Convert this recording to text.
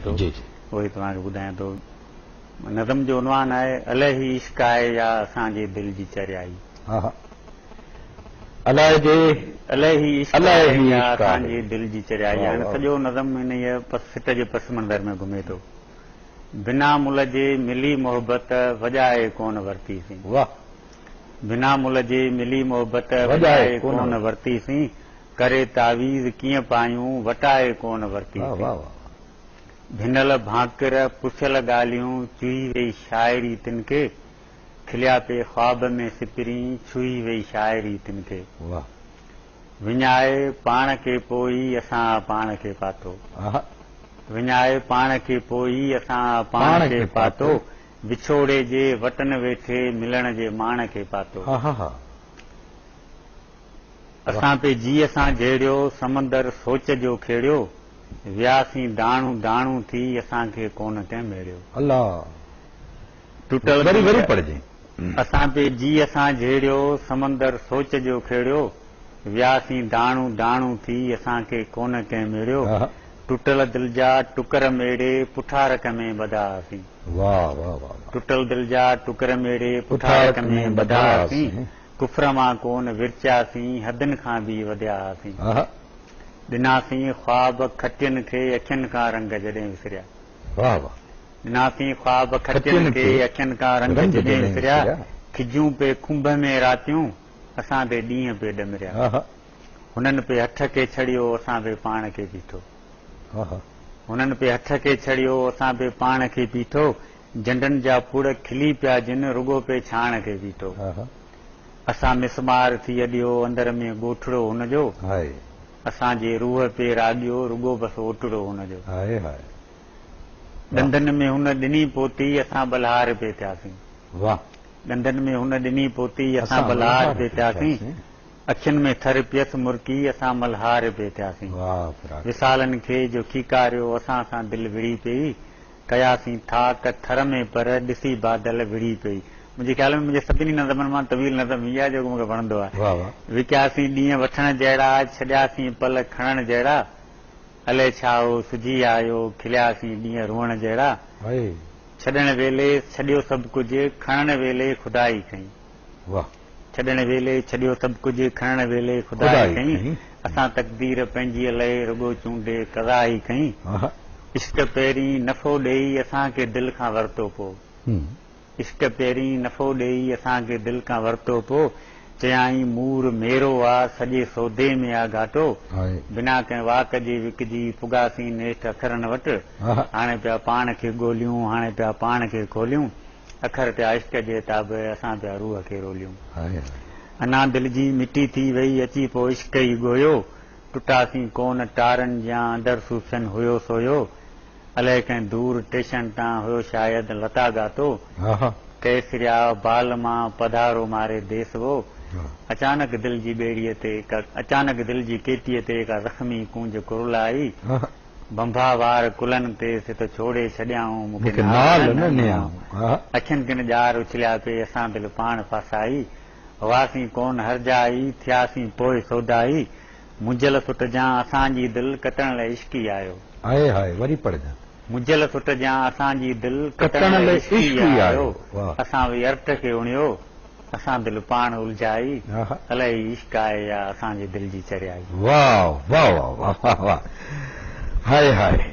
ٿو اهو ئي توهان کي ٻڌايان ٿو. نظم جو عنوان آهي الائي عشق آهي يا اسان جي دل جي چريائي. الائي عشق آهي يا اسان جي دل جي چريائي. هاڻي سڄو نظم انهيء سٽ جي پس منظر ۾ گهمي ٿو. بنا ملهه جي ملي محبت وڄائي ڪونه ورتي سين. بنا ملهه جي ملي محبت وڄائي ڪونه ورتي سين. ڪري تعويذ ڪيئن پايون وٽائي ڪونه ورتي سين. ڀنل ڀانڪر پسيل ڳالهيون چوهي وئي شاعري تن کي. کليا پي خواب ۾ سپرين ڇهي وئي شاعري تن کي. وڃائي پاڻ کي پوئي اسان آ پاڻ کي پاتو. وڃائي پاڻ کي پوئي اسان آ پاڻ کي پاتو. وڇوڙي جي وٽن ويٺي ملڻ جي ماڻ کي پاتو. اسان پي جيء سان جهيڙيو سمندر سوچ جو کيڙيو. وياسين داڻو داڻو ٿي اسان کي ڪونه ڪنهن ميڙيو. ٽٽل اسان پي جيء سان جهيڙيو سمندر سوچ جو کيڙيو. وياسين داڻو داڻو ٿي اسان کي ڪونه ڪنهن ميڙيو. ٽٽل دل جا ٽڪر ميڙي پٺارڪ ۾ ٻڌا اسين. ٽٽل دل جا ٽڪر ميڙي پٺارڪ ۾ ٻڌا اسين. ڪفر مان ڪونه ورچياسين حدن کان به وڌيا اسين. ڏناسين خواب کٽين کي اکين کان رنگ جڏهن وسريا. ڏناسين خواب کٽين کي اکين کان رنگ جڏهن وسريا. کجيون پي کنڀ ۾ راتيون اسان تي ڏينهن پي ڏمريا. هنن پي هٺ کي ڇڙيو اسان پي پاڻ کي پيٺو. هنن پي هٺ کي ڇڙيو اسان پي پاڻ کي پيٺو. جنڊن جا پڙ کلي پيا جن رڳو پي ڇاڻ کي پيٺو. اسان مسمار ٿي اڏيو اندر ۾ ڳوٺڙو هن جو. اسان جي روح پي راڳيو رڳو بس اوٽڙو هن جو. ڏندن ۾ هن ڏني پوتي اسان ٻلهار پي ٿياسين. ڏندن ۾ هن ڏني پوتي اسان ٻلهار پي ٿياسين. اکين ۾ ٿر پيس مرڪي اسان ملهار پي ٿياسين. وصالن کي جو کيڪاريو اسان سان دل وڙهي پيئي. ڪياسين ٿاڪ ٿر ۾ پر ڏسي بادل وڙهي پئي. منهنجي خيال ۾ منهنجي سڀني نظمن مان طويل نظم هي آهي جيڪو مون کي وڻندو آهي. وڪياسين ڏينهن وٺڻ جهڙا، ڇڏياسين پل کڻڻ جهڙا، الئي ڇا هو سجهي آيو، کلياسين ڏينهن روئڻ جهڙا، ڇڏڻ ويلي ڇڏيو سڀ ڪجهه، کڻڻ ويلي خدا ئي کنئي. ڇڏڻ ويلي ڇڏيو سڀ ڪجهه، کڻڻ ويلي خدا ئي کنئي. اسان تقدير پنهنجيء لئه رڳو چونڊي قضا ئي کنئي. عشق پهرين نفعو ڏيئي اسان کي دل کان ورتو پو. عشق پهرين نفعو ڏيئي اسان کي دل کان ورتو پو. چيائين مور ميرو آ، سڄي سودي ۾ آ گهاٽو. بنا ڪنهن واڪ جي وڪجي پڳاسين نيٺ اکرن وٽ. هاڻي پيا پاڻ کي ڳوليون، هاڻي پيا پاڻ کي کوليون. اکر پيا عشق جي تابع، اسان پيا روح کي روليون. انا دل جي مٽي ٿي وئي، اچي پو عشق ئي ڳويو. ٽٽاسين ڪون ٽارن جيان، اندر صوفين هيو سويو. الائي ڪنهن دور ٽيشن تان، هيو شايد لتا ڳاتو. ڪيسريا بال مان پڌارو ماري ديس وو. اچانڪ دل جي ٻيڙيء تي ڪا اچانڪ دل جي ڪيٽيء تي ڪا زخمي ڪونج ڪرلائي. ڀنڀا وار ڪلهن تي سي ته ڇوڙي ڇڏيائون، مون کي نال نه نيائون. اکين ڪن ڄار اڇليا پئي، اسان دل پاڻ ڦاسائي. هئاسين ڪون هرجائي، ٿياسين پوء سودائي. منجهيل سٽ جان اسان جي دل، ڪٽڻ لئه عشق ئي آيو. هاء هاء وري پڙهجان. منجهيل سٽ جان اسان جي دل، ڪٽڻ لئه عشق ئي آيو. اسان وئي ارٽ کي اڻيو. اسان دل پاڻ الجهائي، الائي عشق آهي يا اسان جي دل جي چريائي. واھ واھ واھ واھ واھ هاء هاء.